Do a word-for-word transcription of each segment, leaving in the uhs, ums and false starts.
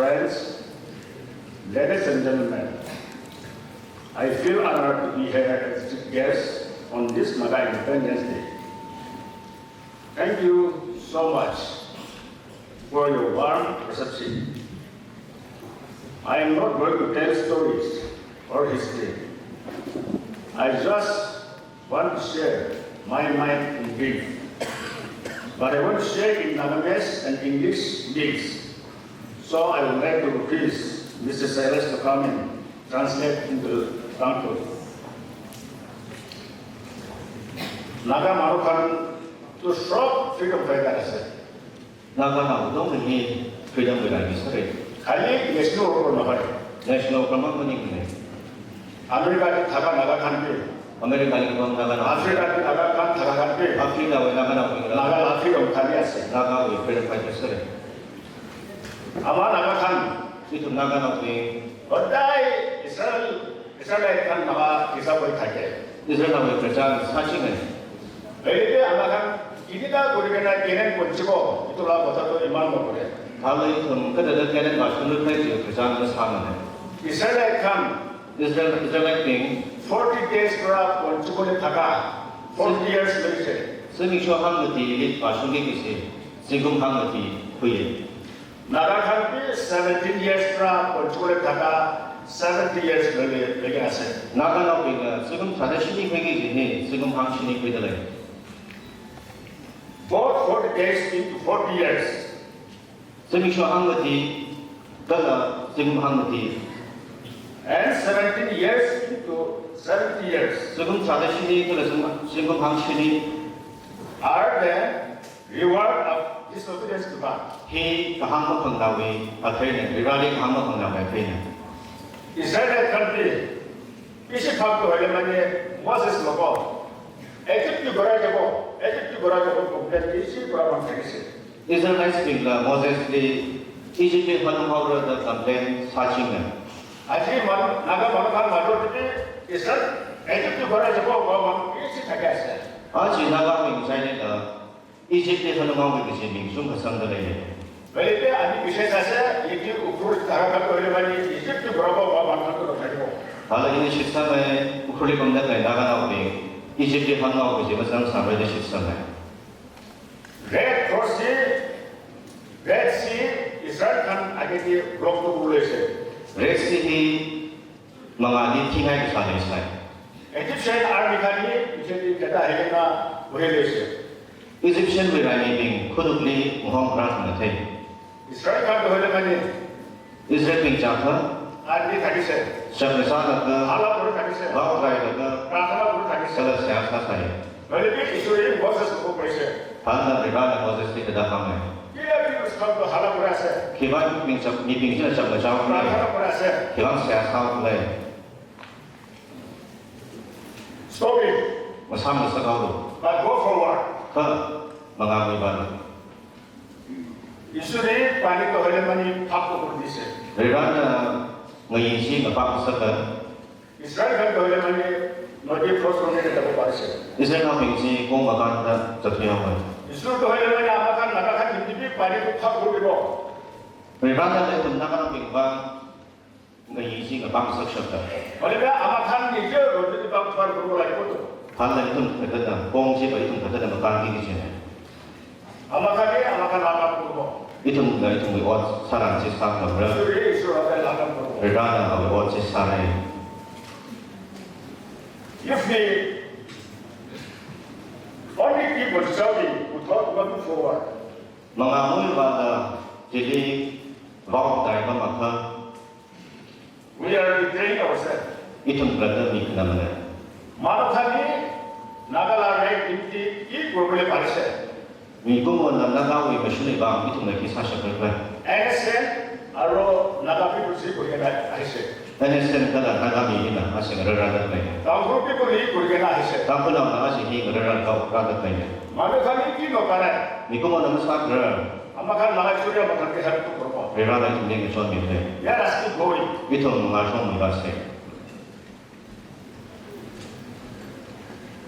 Friends, ladies and gentlemen, I feel honored to be here as chief guest on this Naga Independence Day. Thank you so much for your warm reception. I am not going to tell stories or history. I just want to share my mind in brief. But I want to share in Nagamese and English mix. So I would like to request Mister Silas to come and translate into Tangkhul. Naga Manukhan to short freedom fighter ase. Naganao katongna hi freedom wui rai misāra. Khali national program na hai. National program maningmana. America li thākha Naga khanpi. America li kapam Naganao. Africa li thākha khan thākha khanpi. Africa wui Naganao pi. Naga la freedom khali ase. Naga wui freedom fighter sāra. Ama Naga khan. Ithum Naganao pi. Hodai Israel Israelite khan Naga kisa koi thāke. Israelnaowui praja sāchinga. Leilite amakhan, idida kurikana Canaan konchiko, ithumla potato iman mokure. Thāla ithum kathāda Canaan vāshungluipai kaji praja sāmana. Israelite khan, Israel, Israelite bing, forty days kura konchikoli thākha, forty years leishe. Zimiksho hangmatili vāshungki kaji, zingkum hangmati khuiya. Naga khanpi seventeen years kura konchikoli thākha seventy years leili leikashe. Naganaobingna zingkum tharāda shini khuiki kaji hi zingkum hangshini khuidalei. Both forty days into forty years. Zimiksho hangmati kala zingkum hangmati. And seventeen years into seventy years. Zingkum tharāda shini kala zingkum, zingkum hangshini. Are the reward of disobedience to God. Hi kahāng maphangnaowui atheina, Vareli kahāng maphangnaowui atheina. Israel khanpi, Egypt phak to hoile mani Moses lo ko, Egypt ki gora jabo, Egypt ki gora jabo, complain ki Egypt gora bang thāki se. Israelites bingla Mosesli Egypt li phanunghaora da complain sāchinga. Aja man, Naga Manukhan majority Israel, Egypt ki gora jabo, gora bang Egypt thāki se. Aja Nagabing chieina Egypt li phanunghaoki kaji ming sung kasang dalei. Leilite ani bishe sāse, Egypt Ukhrul thākha khanpi hoile mani Egypt ki gora bang, gora bang khanpi lo thāki bo. Thāla ina shitsanga, Ukhrulli pamda khalei Naganaobing Egypt li phanunghaoki kaji mazang sāmara da shitsanga. Red Cross Sea, Red Sea, Israel khan akhali block to bule se. Red Sea hi mangāli thingai kasā leisai. Egyptian army khan hi, Egypt kata hekena, uhe leishe. Egyptian wui raimibing khutukli ngahong kharā thangna thei. Israel khanpi hoile mani. Israelbing chākha. Army thāki se. Chapna sālaga. Hala pura thāki se. Vao railaga. Prarthana pura thāki se. Kala seihā sāsai. Leilite Israel Moses ko koi se. Thāla Varena Mosesli kathāda hānga. Kila Hebrews khanpi hala pura se. Khiwuivang mibing chap, mibing china chapna chao khalei. Prarthana pura se. Khiwuivang seihā sāo khalei. Stop it. Masāmngasak haolu. But go forward. Kha mangāmei vālu. Ishurli pani to hoile mani phap to kurdi se. Varena ngayi chi ngapamngasaka. Israel khanpi hoile mani nodi cross road ni tabo pari se. Israelnaobing chi kong makānda zathuihaowa. Ishur to hoile mani amakhan Naga khan hindi pi pani to phap kurdi bo. Varena ithum Naganaobing vang ngayi chi ngapamngasak shapta. Hoile amakhan ni je road ni bang par guru lai ko to. Thāla ithum kathāda, kong chiva ithum kathāda makānki kajina. Amakhan ni, amakhan la makān ko. Ithumla ithumwui ot sāran chi sāngamra. Ishurli, Ishurla makān ko. Varena awui ot chi sāra. If we only keep on shouting without moving forward, mangāmei vāla chili vao tai mamakha. We are betraying ourselves. Ithum Varena mi khanamana. Manukhan hi Naga la rai bingli ki gurule pari se. Mikumona Nagawui mashun wui vang ithumna khi sāshapra khala. N S N, aro Naga people chi kurkena pari se. N S N kala Naga mi hina aja ngarāra da khalei. Tangkhul people hi kurkena pari se. Tangkhulnaona aja hi ngarāra da khalei. Manukhan hi khi no kare. Mikumona masākra. Amakhan Naga Ishurli amakhan ki help to kurko. Varena ithumli ngachonmi khalei. Let us keep going. Ithum ngashong mi vāsa.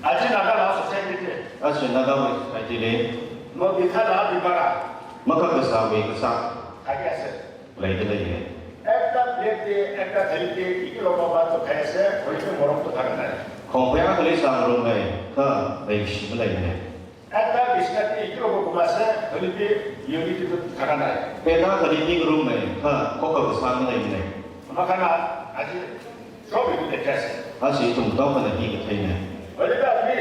Aja Naga la society te. Aja Nagawui society li. No bikhala bibara. Makakasāwui kasā. Kaya se. Leida leiye. Ekta plate te, ekta thali te, iki lo ba ba to khaise, holi te morung to thakana. Khongphei akhali sāngarumei, kha leishi maleimane. Ekta biscuit te, iki lo ba kumase, holi te unit to thakana. Pena khali ningrumei, kha khokha kasā maleimane. Amakhan aja, shop ibu te khaise. Aja ithum tao khana hi katheine. Holi te mi,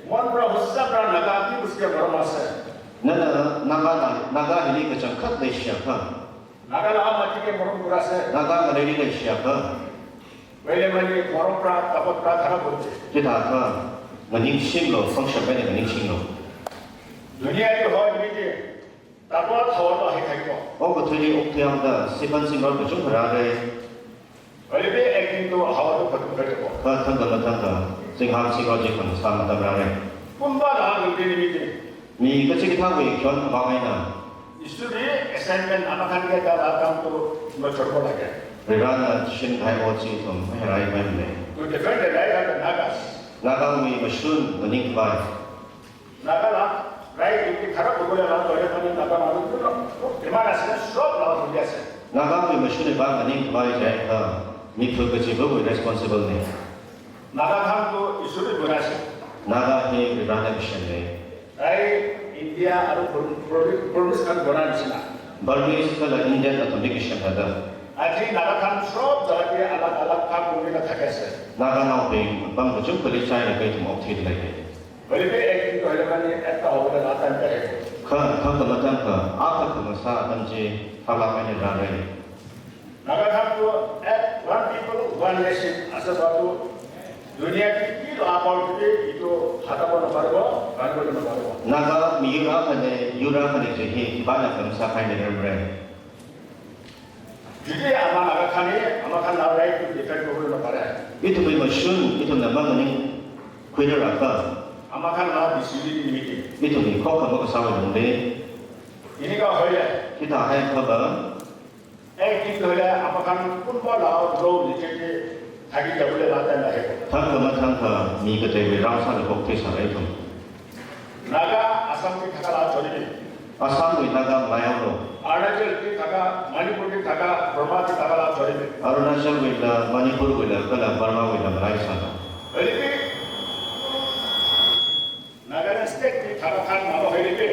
mon bra husa bra Naga mi uske morung ase. Nana Naga na, Naga hili kachangkhat leishiakha. Naga la mati ke morung pura se. Naga ngalei leishiakha. Vele mani morung pra, tapot pra, thara put. Chithākha, nganingshilo, function mane nganingshilo. Dunia ke ho miti, tapot thawat lo hi khai ko. Okathuili okthuihaoda, siphan singrot kachungkha rāre. Holi te acting to hawa to patu khai ko. Kha thangkha mathangkha, singham singrot chi khang sā matam rāre. Kumba na hang te ni miti. Mi kachikathāwui khon khavang eina. History assignment amakhan ke ta la kam to machor ko lage. Varena shim kahai ot chi ithum maherai maimane. To defend the right of the Nagas. Nagawui mashun maningkhavai. Naga la, right, iti khara bubula la, toya mani Naga malu tu lo, demand asina shop la bubula se. Nagawui mashun iva maningkhavai jiakha, mi phut kachivawui responsible ne. Naga thang to Ishwar buna se. Naga hi Varena kasem ne. Ai, India aru Bur-, Bur-, Burmese khan buna nisina. Burmese kala Indian athumli kasem thāda. Aji Naga thang shop jati alag alag thang bumina thakase. Naganaobing, bang kachungkhali china kai ithum okthui leiye. Holi te acting to holi mani ekta holi la tan kare. Kha, thangkha mathangkha, akha kha masā atam chi, thalak eina rāre. Naga thang to at one people, one nation, asa ba to, dunia ki, ki lo apal ki, ito, hata ko na paro, kan ko na paro. Naga miyur akhane, yur akhane chi hi, bana kam sākahai ne rāre. Judi ama Naga khan hi, amakhan la right to defend ko na pare. Ithumwui mashun, ithumna manganing khuirakha. Amakhan la disability miti. Ithumwui khokha makasāwui lungli. Ini ka hoile. Chithāhaiakha ba. Eh, ini hoile, amakhan kumba la law ni che che, thagi jabule la tan la he ko. Thangkha mathangkha, mi kateiwui rao sāda kokthui sāra ithum. Naga, Assam ki thaka la chori ni. Assam wui Naga malaihaolo. Arunachal ki thaka, Manipur ki thaka, Burma ki thaka la chori ni. Arunachal wuila, Manipur wuila, kala Burma wuila malaisāna. Holi te, Nagaland state ki thaka khan malo holi te.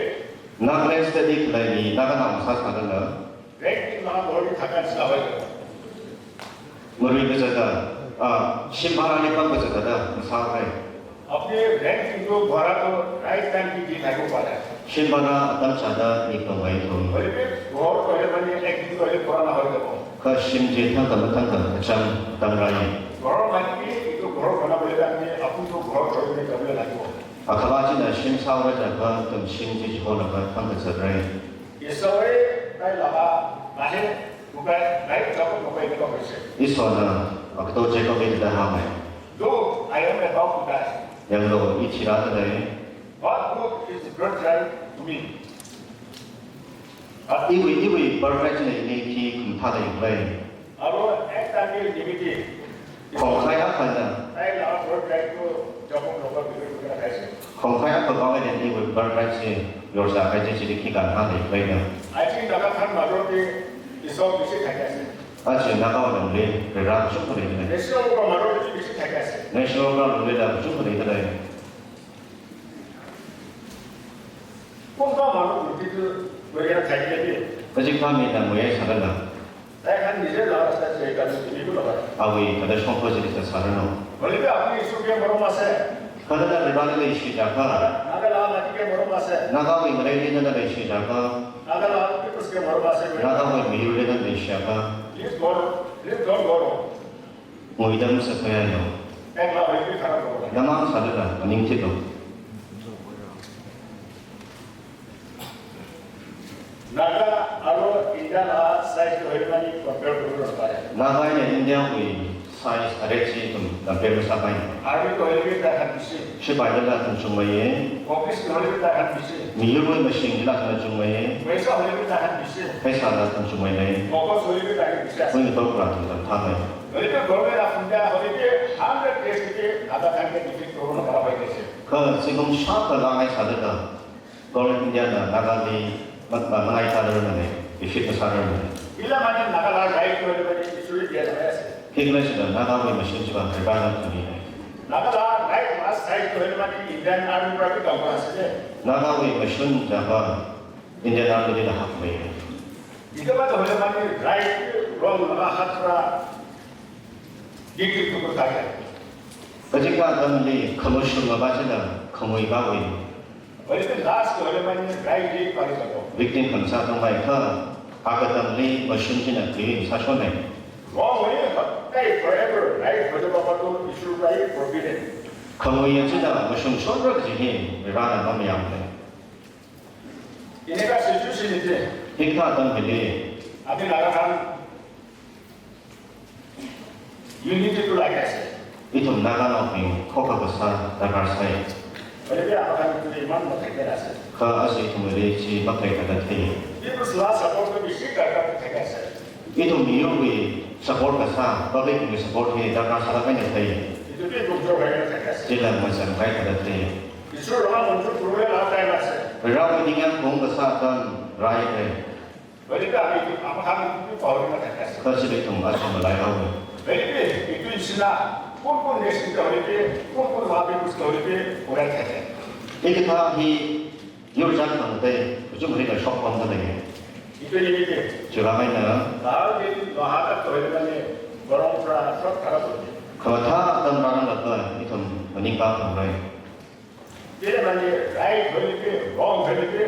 Nagaland state li khalei mi Naganao masāsālala. Rent ki ma bor ki thaka sāwai. Marui kazata, ah, shim bhara li pam kazata da, masāwai. Apni rent ki to bhara to right time ki di thai ko pare. Shim bhara atam chāda ni kawai to. Holi te, ghor ko le mani ek din ko le bhara na holi ko. Kha shim chi thangkha mathangkha kachang tam rai. Ghor mati ki to ghor bhara bole dan ni, apu to ghor chori ni kabla la ko. Akhava china shim sāra jiakha, atam shim chi chiholaga thangkha zatrai. Ishwar, nai lava, nahe, kukai, nai chapa kukai ni kukai se. Ishwarna, akato Jacob li thāda hāngai. Look, I am about to die. Yanglu, i thira dalei. But look, it's birthright to me. Iwui, iwui birthright china ini khi khamathā da yunglei. Aro ekta ni nimiti. Khongkhai akhana. Ai la birthright ko jokong loka biru kana kaisi. Khongkhai akha bang eina iwui birthright chi yorzākahai chi chili khi kanhā da yungleina. Achi Naga khan majority is all bisi thai kaisi. Achi Naga lungli rira kachungkha leina. Bisi all ko majority bisi thai kaisi. National Ground lungli la kachungkha leina lei. Kumba malu kuti tu, wega thai kele. Kachikathā mina moya sālala. Thai khan nije la sa se ka tu ni lo ba. Awui kathā shongfa chili sāsāranu. Holi te apni Ishwar ke morung ase. Khanana Vareli leishi jiakha. Naga la mati ke morung ase. Nagawui ngaleili nana leishi jiakha. Naga la peoples ke morung ase. Nagawui miyurli nana leishiakha. Please go, please don't go wrong. Nguida masākhuiya yo. Ekla holi te kharap ko. Namang sālala, maning thilo. Naga aro India la size ko holi mani compare ko lo pare. Naga eina India wui size arei chi ithum compare masāpai. Army ko holi te thākhan bisi. Sipailila athum chungmeiye. Office ko holi te thākhan bisi. Miyurwui mashing chila athum chungmeiye. Paisa holi te thākhan bisi. Paisala athum chungmeilei. Focus holi te thākhan bisi. Wui tokla athum tam thāmei. Holi te government of India holi te hundred days te Naga khan ke defeat ko na para pai se. Kha zingkum shākha langai sālala. Government India na Nagali ma-, ma-, mangai sāra mane, defeat masāra mane. Ila mani Nagala right to everybody issue is there, yes. Hikmai sida Nagawui mashun chiva Varena thami. Nagala right must side to everybody Indian Army private Congress, eh. Nagawui mashun chiva Indian Army li da hakmei. Ika ba to everybody right wrong Naga hatra. Dikit to kaya. Kachika atamli khamashung ba chida khamui ba wui. Wale last ko wale mani right day pari kato. Victim khamsā tangmai kha, akatamli mashun china kli sāshonai. Wrong way, but they forever, right? Whatever kato issue by forbidden. Khamui china mashun shonra kaji hi, Varena mamayāmnei. Ine ka situation ite. Hikathā atam hili. Ati Nagaland. Unity to like I said. Ithum Naganaobing khokha kasā darkar sai. Wale bi amakhan to iman mathei kala se. Kha aja ithumli chi mathei kala thei. People's last support to be seen darkar thei kala se. Ithum miyurwui support kasā, public wui support hi darkar sālāk eina thei. Ithum bi kumjo kala thei kala se. Chila mazang kala thei. Isur Rama manju purwe la thei kala se. Rama ningyāng kong kasā atam rai thei. Wale bi ami tu, amakhan tu power na thei kala se. Kha chili ithum aja malai haowa. Wale bi, itu isina, kun kun nation ka wale bi, kun kun labi kus ka wale bi, ora thei kala se. Hikathā hi, yur jat thang thei, kachungkha hila shok pam thei. Itu ni ni. Chivang eina. Bahar ke Lohata to wale mani, Gorong pra shok kala se. Khamathā atam rānglakha, ithum maningkā thangrai. Chila mani right wale bi, wrong wale bi,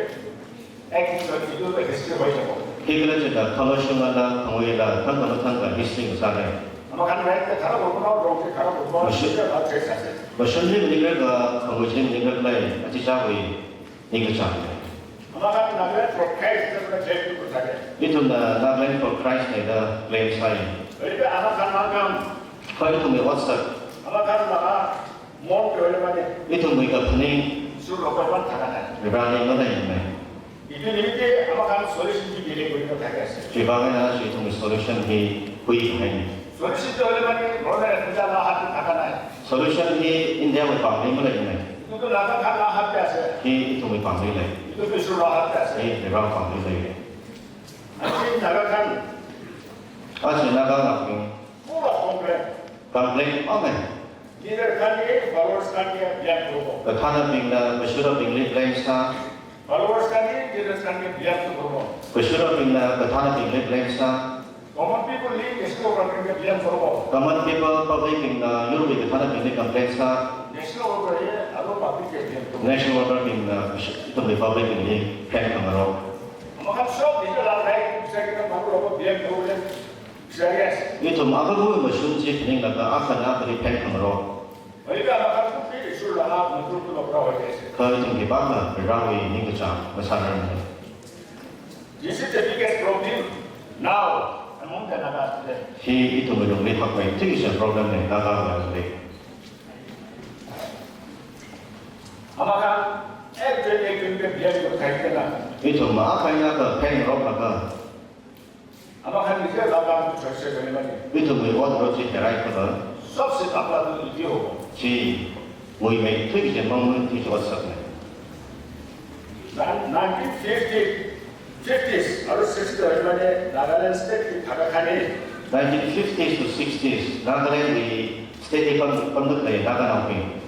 act is not equal to history wale bi. Hikhala chida khamashungla, khanguila, thangkha mathangkha history sārai. Amakhan right ka kala ko, wrong ka kala ko, mashun, mashun ka la trace ase. Mashunli maningrakha, khanguili maningrakha lei, achichāwui ningkachāng. Amakhan Nagaland for Christ ka la trace ko sārai. Ithumna Nagaland for Christ nei da claim sai. Wale bi amakhan makam. Kha ithumwui otsak. Amakhan maka. Mon kyo le mani. Ithumwui kaphaning. Sur lo ko ban thakana. Rani manai mai. Itu ni te amakhan solution ji bile ko ko thakase. Chivang eina chi ithumwui solution hi hui hai. Solution to le mani, rona ya puja la hat thakana. Solution hi India wui pāngli malei mai. Itu to la ka la hat ya se. Hi ithumwui pāngli lei. Itu to sur la hat ya se. Hi Naga pāngli lei. Achi Naga khan. Achi Naga khan. Pura complain. Complain, okay. Leader khanli, followers khanli, blame khuipo. Kathānabingna, kashurabingli blame sā. Followers khanli, leaders khanli, blame khuipo. Kashurabingna, kathānabingli blame sā. Common people li, national government li blame khuipo. Common people, public bingna, yurwui kathānabingli complain sā. National worker li, aro public li blame khuipo. National worker bingna, kashur, ithumwui public bingli blame khangarok. Amakhan shop, ithumla right, second, maru robo blame khuipo. Serious. Ithum akha mui mashun chi phaninglakha akhana akhali pheng khangarok. Wale bi amakhan kupi issue la ha mutu tu lo pra wale se. Kha ithum khipākha Varewui ningkachāng masārarmana. This is the biggest problem now among the Nagas today. Hi ithumwui lungli hakmeithui kaji problem nei Naga lungli. Amakhan ek jun ek jun ke blame khuikahaina. Ithum akha eina akha phengroklaga. Amakhan ni je la kam tu choice se mani. Ithumwui ot ro chi herai khala. Sabse takla tu iti ho. Chi muimeithui kaji mangmeithui kaji otsakna. Nineteen fifty, fifties, aru sixties mani Nagaland state ki thakakha ni. Nineteen fifties to sixties, Nagaland wui state li pam, pamda khalei Naganaobing.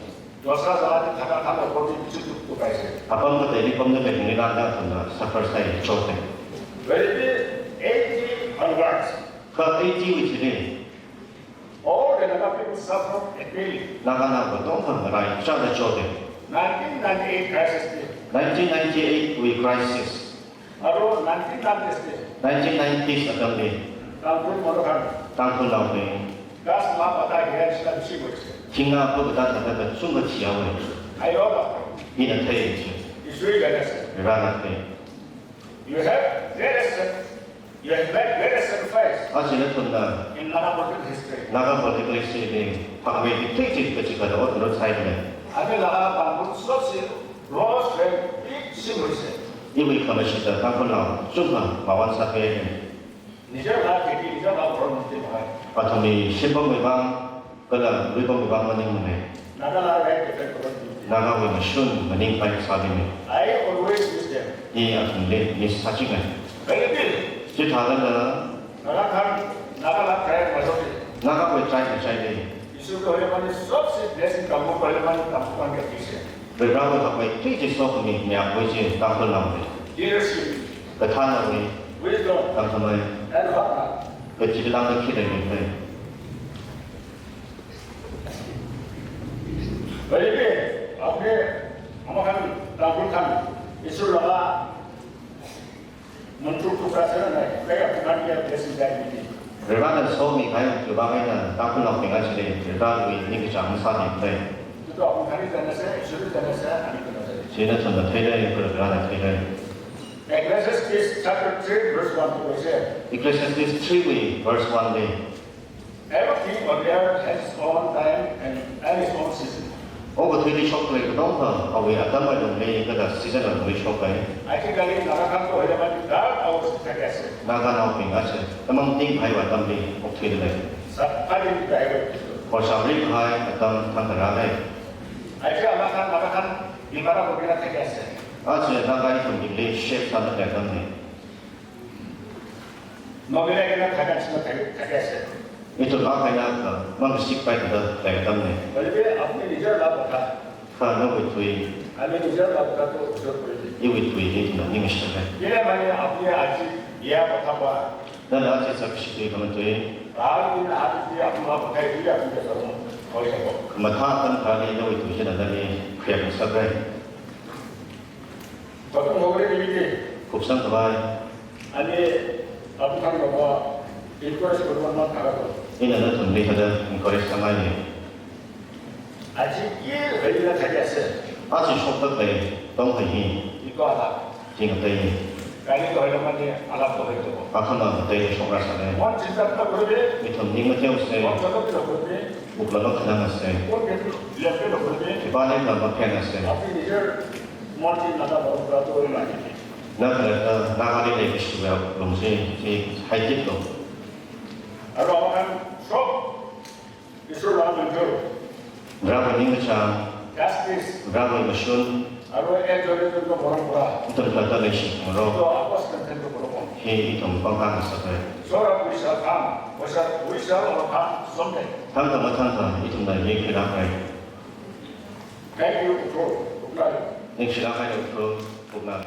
Dosra zala thakakha lo koti chitu kupai se. Apam kateili pamda khalei bingli Naga athumna suffer sāi chok ne. Wale bi eighty onwards. Kha eighty wui chili. All the Naga people suffer equally. Nagana katonga rai chāda chok ne. Nineteen ninety-eight crisis li. Nineteen ninety-eight wui crisis. Aro nineteen nineties li. Nineteen nineties atamli. Tangkhul Motokhan. Tangkhulnaobing. Gas ma pata giran shila bishi boise. Thinga pata thāda kachungkha thihaowe. Ayo ba. Ina thei chi. Isui gana se. Rana thei. You have great, you have made great sacrifice. Aja nathumna. In Naga political history. Naga political history li hakmeithui kaji kaji kathā ot ngarok sāi ne. Ani Naga Tangkhul sosi Rose Red Big Symbol se. Iwui khamashita Tangkhulnao chungkha mawan sākhuiya. Nija la kiti, nija la government te mahai. Athumwui shimpamwui vang, kala luipamwui vang maningmana. Naga la right defend government. Nagawui mashun maningpai sālina. I always miss them. I athumli miss sāchinga. Very big. Chithālala Naga khan, Naga la tribe majority. Nagawui tribe majoritylei. Ishiwui hoilaman shopsi blessing Tangkhul hoilaman Tangkhul khan kya kise. Varewui hakkhui chi chi shokmi mayākhui chi Tangkhulnaowui. Leadership. Kathānnaowui. Wisdom. Tangkhulnaowui. And hard work. Kachilangda khi leimei. Very good. Apne, amakhan, Tangkhul khan, Ishiwui laga, mantruk tukra sena nai, kaya bukan dia blessing dari ini. Varena shomikahai, chiwui vang eina, Tangkhulnaobing chili, Varewui ningkachāng sāmilei. Itu amakhan ini dana se, Ishiwui dana se, ani dana se. Chieina nathumna theilei, Varena theilei. Ecclesiastes chapter three, verse one to verse eight. Ecclesiastes three wui verse one li. Everything on earth has its own time and, and its own season. Okathuili shoklei katonga, awui atam alungli kala season alungli shoklei. Ajikali Naga khanto hoilaman dark hours thākya se. Naganaobing aja, tamang tingkahaiwui atamli okthuilei. Sāphaning thākya se. Khorsāmrikahai atam thangkha rālei. Aja Naga khan, Naga khan, Naga khan bina thākya se. Aja Naga ithumbingli shape sāda khalei atamnei. Nominee khanā thākya sina thākya, thākya se. Ithum akha eina akha mangshik paida khalei atamnei. Believe apni nijar la bata. Kha nawui tui. Ami nijar la bata to ujo kuri. Iwui tui hi ithumna ningshilei. Ye mani apni aji ya bata ba. Nana aji sakshikli khamatui. Rawi na aji apni la bata ya apni ya sarung. Koi sako. Khamathā atam akhali nawui tui china nali khuiya saklei. Patung hokre ni miti. Kupsang khavai. Ani, abu khan baba, encourage kurumon man thara ko. Ina nathumli hithāda encourage sāngailei. Aji ki, ready na thākya se. Aja shokda khalei, tong hai hi. Iko ala. Ting atai. Kani to hoilaman ni, ala to hoi to. Akhama atai shokra sālei. Mon chinta to kure. Ithum ning mateo se. Mon chinta to kure. Bukla makhanang ase. Khipāli la mapheng ase. Nakhalatta, nakhali leikashiwui lungsi, chi haititlo. Varewui ningkachāng. Varewui mashun. Ithum khalatta leishimānro. Hi ithum pangkhangasak hai. Thangkha mathangkha ithumna hi khuirākrai. Thank you, Ukhrul. Good night. Ningshilāk haira, Ukhrul. Good night.